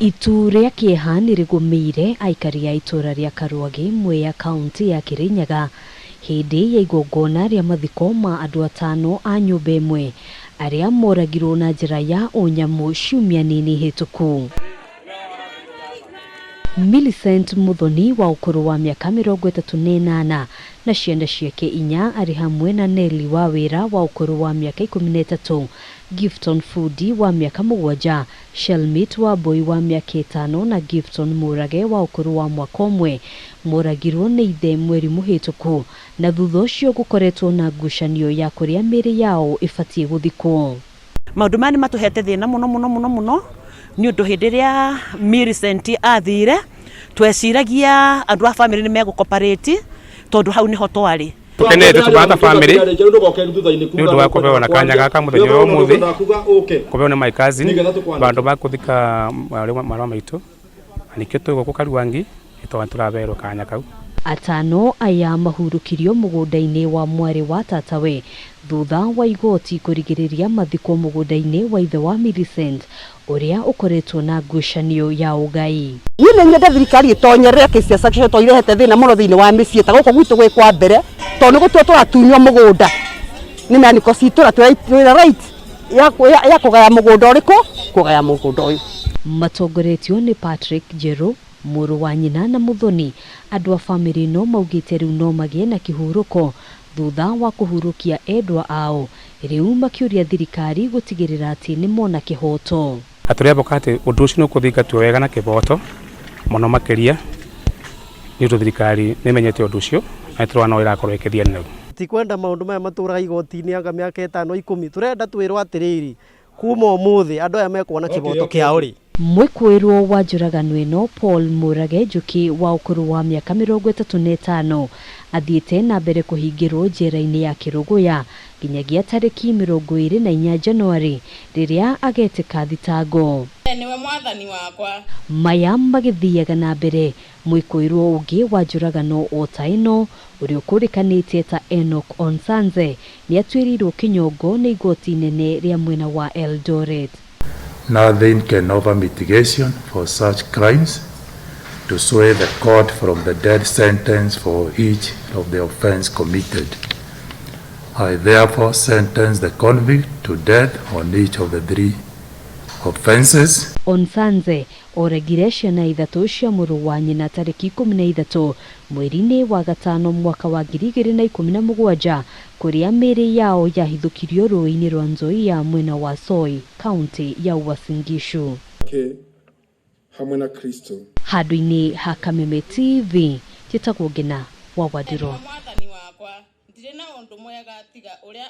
Itu rĩa kĩeha nĩ rĩgũmĩire aikari a itũra rĩa Karwagi, Mwea, kaunti ya Kirinyaga hĩndĩ ya igongona rĩa mathiko ma andũ atano a nyũmba ĩmwe arĩa moragirwo na njĩra ya ũnyamũ ciumia nini hĩtũku. Millicent Muthoni wa ũkũrũ wa mĩaka 38 na ciana ciake inya arĩ hamwe na Nelly Wawĩra wa ũkũrũ wa mĩaka 13, Gifton Fundi wa mĩaka 7, Shelmit Wambui wa mĩaka 5 na Gifton Mũrage wa ũkũrũ wa mwaka ũmwe moragirwo nĩ ithe mweri mũhĩtũku na thutha ũcio gũkoretwo na ngucanio ya kũrĩa mĩĩrĩ yao ĩbatiĩ gũthikwo. Maũndũ maya nĩ matũhete thĩna mũno mũno mũno mũno nĩ ũndũ hĩndĩ ĩrĩa Millicent athire tweciragia andũ a family nĩ megũ tondũ hau nĩho twarĩ. Tukenete tubata family nĩ ũndũ wa kũheo na kanya gaka mũthenya wa ũmũthĩ kũheo nĩ my cousin bandũ ba kũthika mwarĩ wa maitũ na nĩkĩo twĩ gũkũ Karuangi nĩ tondũ tũraberwo kanya kau. Atano aya mahurũkirio mũgũnda-inĩ wa mwarĩ wa tatawe thutha wa igoti kũrigĩrĩria mathikwo mũgũnda-inĩ wa ithe wa Millicent ũrĩa ũkoretwo na ngucanio ya ũgai. Niĩ nĩ nyende thirikari ĩtonyerere kesi cia succession tondũ irehete thĩna mũno thĩinĩ wa mĩciĩ ta gũkũ gwitũ gwĩ kwa mbere tondũ nĩ gũtua tũratunywo mũgũnda nĩ mĩanĩko citũ na twĩna right ya kũgaya mũgũnda ũrĩkũ kũgaya mũgũnda ũyũ. Matongoretio nĩ Patrick Njeru mũrũ wa nyina na Muthoni, andũ a famĩlĩ ĩno maugĩte rĩu no magĩe na kĩhurũko thutha wa kũhurũkia endwa ao, rĩu makĩũria thirikari gũtigĩrĩra atĩ nĩ mona kĩhoto. Na tũreboka atĩ ũndũ ũcio nĩ ũkũthingatwo wega na kĩboto mũno makĩria nĩ ũndũ thirikari nĩ ĩmenyete ũndũ ũcio na nĩ tũrona no ĩrakorwo ĩkĩthiĩ nau. Tikwenda maũndũ maya matũraga igoti-inĩ anga mĩaka 5 10, tũrenda twĩrwo atĩrĩrĩ kuma ũmũthĩ andũ aya mekuona kĩboto kĩao rĩ. Mwĩkũĩrwo wa njũragano ĩno Paul Mũrage Njuki wa ũkũrũ wa mĩaka 35 athiĩte na mbere kũhingĩrwo njera-inĩ ya Kĩrũgũya nginyagia tarĩki 24 Januari rĩrĩa agetĩka thitango. Nĩwe mwathani wakwa. Maya magĩthiaga na mbere mwĩkũĩrwo ũngĩ wa njũragano o ta ĩno ũrĩa ũkũrĩkanĩte ta Enoch Onsanze nĩatuĩrĩirwo kĩnyongo nĩ igoti inene rĩa mwena wa Eldoret. Nothing can offer mitigation for such crimes to sway the court from the death sentence for each of the offense committed. I therefore sentence the convict to death on each of the three offenses. Onsanze oragire ciana ithatũ cia mũrũ wa nyina tarĩki 13 mweri-inĩ wa gatano mwaka wa 2017 kũrĩa mĩĩrĩ yao yahithũkirio rũĩ-inĩ rwa Nzoia mwena wa Soy, kaunti ya Uasin Gishu. Hamwe na Kristo. Handũ-inĩ ha Kameme TV njĩtagwo Ngina wa Wandirũ. Nĩwe mwathani wakwa, ndirĩ na ũndũ mwega tiga ũrĩa.